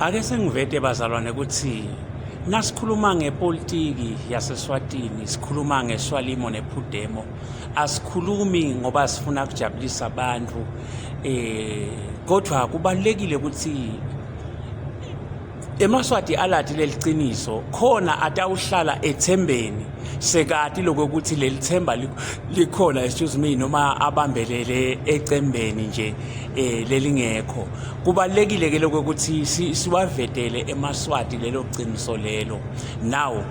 Ake sengivete bazalwane ukuthi nasikhuluma ngepolitiki yaseSwatini sikhuluma ngeSwalimo nePhudemo, asikhulumi ngoba sifuna kujabulisa abantu kodwa kubalulekile ukuthi emaSwati alati leliciniso khona atawuhlala ethembeni sekati lokuthi leli themba likhona, excuse me, noma abambelele ecembeni nje lelingekho. Kubalekile ke lokuthi siwavetele emaSwati lelo qiniso lelo. Now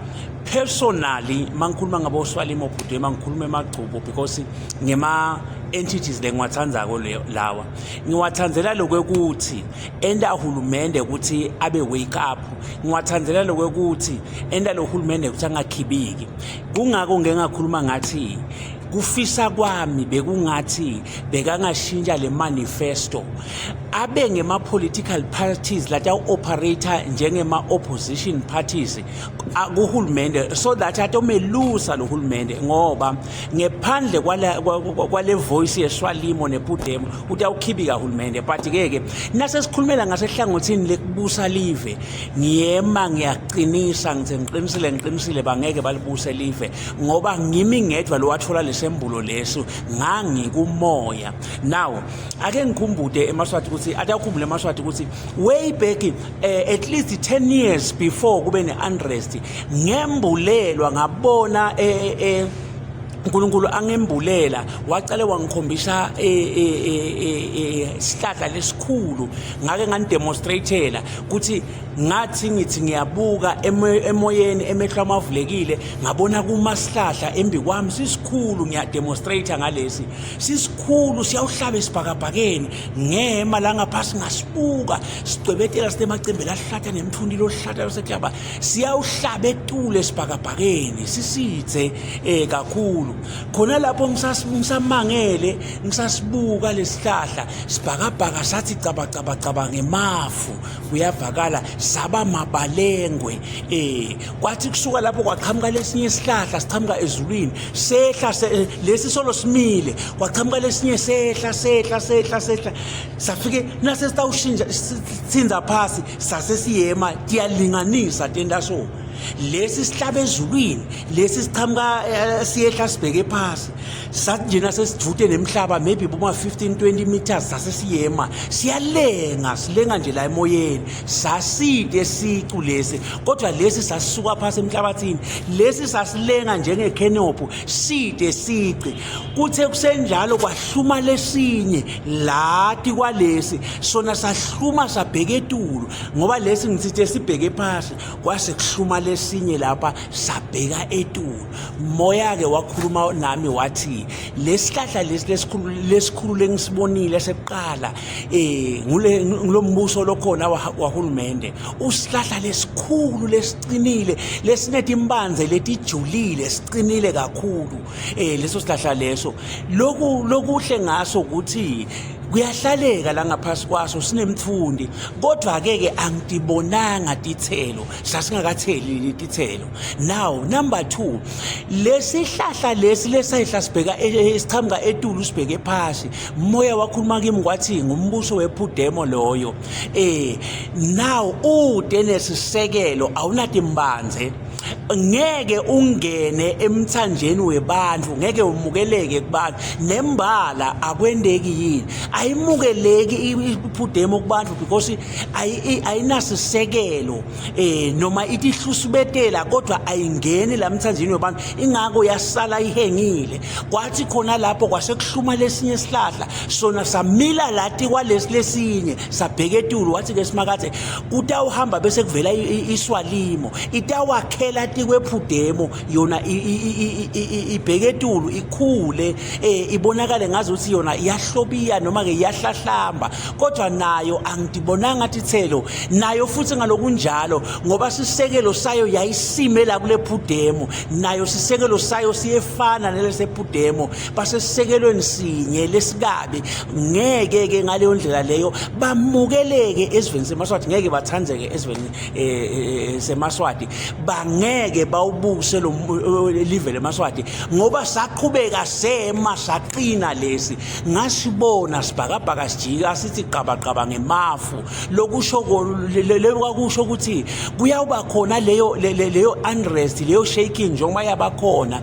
personally, mangikhuluma ngabo Swalimo Phudema, ngikhuluma emagcubu because ngema entities lengiwathandzako lawa, ngiwathandzela lokwekuthi enta hulumende ukuthi abe wake up, ngiwathandzela lokwekuthi enta lo hulumende ukuthi angakhibiki. Kungako ngeke ngakhuluma ngathi kufisa kwami bekungathi bekangashintsha le manifesto, abe ngema political parties lata operate njengema opposition parties kuhulumende, so that atomelusa lo hulumende, ngoba ngephandle kwale voice yeSwalimo nePudemo utawukhibika hulumende. But ke ke nase sikhulumela ngasehlangothini lekubusa live, ngiyema ngiyaqinisa, ngithi ngiqinisile, ngiqinisile, bangeke balibuse live, ngoba ngimi ngedwa lo wathola lesembulo leso, ngangikumoya. Now ake ngikhumbude emaSwati ukuthi atawukhumbula emaSwati ukuthi way back, at least 10 years before kube ne-unrest, ngembulelwa, ngabona uNkulunkulu angembulela, wacale wangikhombisa sihlahla lesikhulu. Ngake nganidemonstratela ukuthi ngathi ngithi ngiyabuka emoyeni, emehlo amavulekile, ngabona kuma sihlahla embi kwami sisikhulu. Ngiyademonstrate ngalesi, sisikhulu, siyawuhlaba esibhakabhakeni. Ngema la ngaphasi, ngasibuka sicwebetela, sinemacembe lahlata nemthundi lohlata loseklaba, siyawuhlaba etule esibhakabhakeni, sisithe kakhulu. Khona lapho ngisamangele, ngisasibuka lesihlahla, sibhakabhaka sathi caba caba caba ngemafu, kuyavakala, saba mabalengwe. Kwathi kusuka lapho kwaqhamuka lesinye isihlahla, siqhamuka ezulwini, sehla lesi solo simile, kwaqhamuka lesinye, sehla, sehla, sehla, sehla, safike nase sitawushintsha sithinza phasi, sase siyema, tiyalinganisa tenta so. Lesi sihlaba ezulwini, lesi siqhamuka siyehla sibheke phasi. Sathi njena sesidvute nemhlaba, maybe boma 15 20 meters, sase siyema, siyalenga, silenga nje la emoyeni. Saside sicu lesi, kodwa lesi sasisuka phasi emhlabathini, lesi sasilenga njengecanopy, side sici. Kuthe kusenjalo kwahluma lesinye lati kwalesi, sona sahluma sabheka etulu, ngoba lesi ngitsithe sibheke phasi, kwase kuhluma lesinye lapha sabheka etulu. Moya ke wakhuluma nami wathi lesihlahla lesi lesikhulu, lesikhulu lengisibonile sekuqala, ngule ngulombuso lokhona wahulumende, usihlahla lesikhulu lesiqinile, lesinetimbanze letijulile, siqinile kakhulu leso sihlahla leso. Loku lokuhle ngaso ukuthi kuyahlaleka la ngaphasi kwaso, sinemthundi, kodwa ke ke angitibonanga tithelo, sasingakatheli tithelo. Now number 2, lesihlahla lesi lesehla sibheka siqhamuka etulu sibheke phasi, moya wakhuluma kimi kwathi ngumbuso wephudemo loyo. Now ude nesisekelo, awunatimbanze, ngeke ungene emthanjeni webantu, ngeke umukeleke kubantu. Nembala akwendeki yini, ayimukeleki iphudemo kubantu because ayinasisekelo, noma itihlusubetela, kodwa ayingeni la mthanjeni webantu, ingako yasala ihengile. Kwathi khona lapho kwasekuhluma lesinye isihlahla, sona samila lati kwalesi lesinye, sabheka etulu. Wathi ke Simakathe kutawuhamba bese kuvela iswalimo, itawakhela tikwephudemo, yona ibheke etulu, ikhule, ibonakale ngazi ukuthi yona iyahlobiya noma ke iyahlahlamba, kodwa nayo angidibonanga tithelo nayo futhi ngalokunjalo, ngoba sisekelo sayo yayisime la kule phudemo, nayo sisekelo sayo siyefana nelesephudemo, basesisekelweni sinye lesikabi. Ngeke ke ngaleyo ndlela leyo bamukeleke esiveni semaSwati, ngeke bathandzeke esiveni semaswati. Bangeke. Bangeke bawubuse lo live lemaswati ngoba saqhubeka sema saqina lesi ngasibona sibhakabhaka sijika sithi qabaqaba ngemafu lokusho lekwakusho ukuthi kuyawuba khona leyo leyo unrest leyo shaking njengoba yabakhona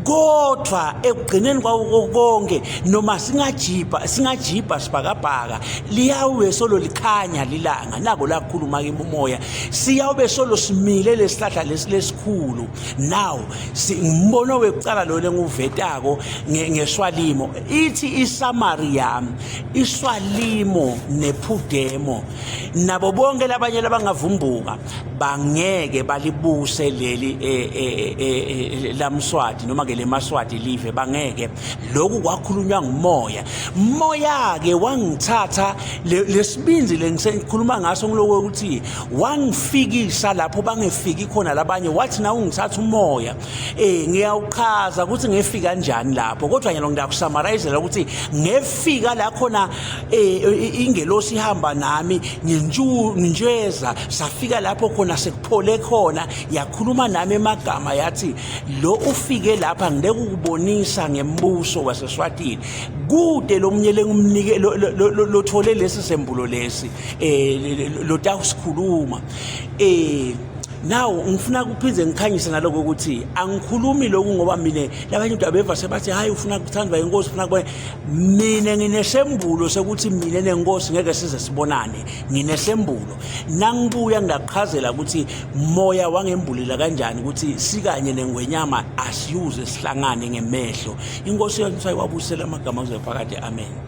kodwa ekugcineni kwawo konke noma singajibha singajibha sibhakabhaka liyawube solo likhanya lilanga nako lakhuluma kimi umoya siyawube solo simile lesihlahla lesi lesikhulu now ngumbono wekucala lo lenguvetako ngeswalimo ithi isamari yami iswalimo nephudemo nabo bonke labanye labangavumbuka bangeke balibuse leli eh, eh, eh, lamswati noma ke lemaswati live bangeke lokhu kwakhulunywa ngumoya moya ke wangithatha lesibinzi lengikhuluma ngaso ngiloko ukuthi wangifikisa lapho bangefiki khona labanye wathi na ungithatha umoya eh ngiyawuchaza ukuthi ngefika kanjani lapho kodwa nyalo ngiyakusummarize ukuthi ngefika la khona eh ingelosi ihamba nami ngintsheza safika lapho khona sekuphole khona yakhuluma nami emagama yathi lo ufike lapha ngeke ukubonisa ngembuso waseSwatini kude lomunye lengumnike lothole lesi sembulo lesi eh lotawusikhuluma eh now ngifuna kuphinde ngikhanyise naloko ukuthi angikhulumi lokhu ngoba mina labanye abantu abeva sebathi hayi ufuna kuthandwa inkosi ufuna kubona mina nginesembulo sekuthi mina nenkosi ngeke size sibonane nginesembulo nangibuya ngingaqhazela ukuthi moya wangembulela kanjani ukuthi sikanye nengwenyama asiyuze sihlangane ngemehlo inkosi yethu sayibabusela amagama kuze phakade amen.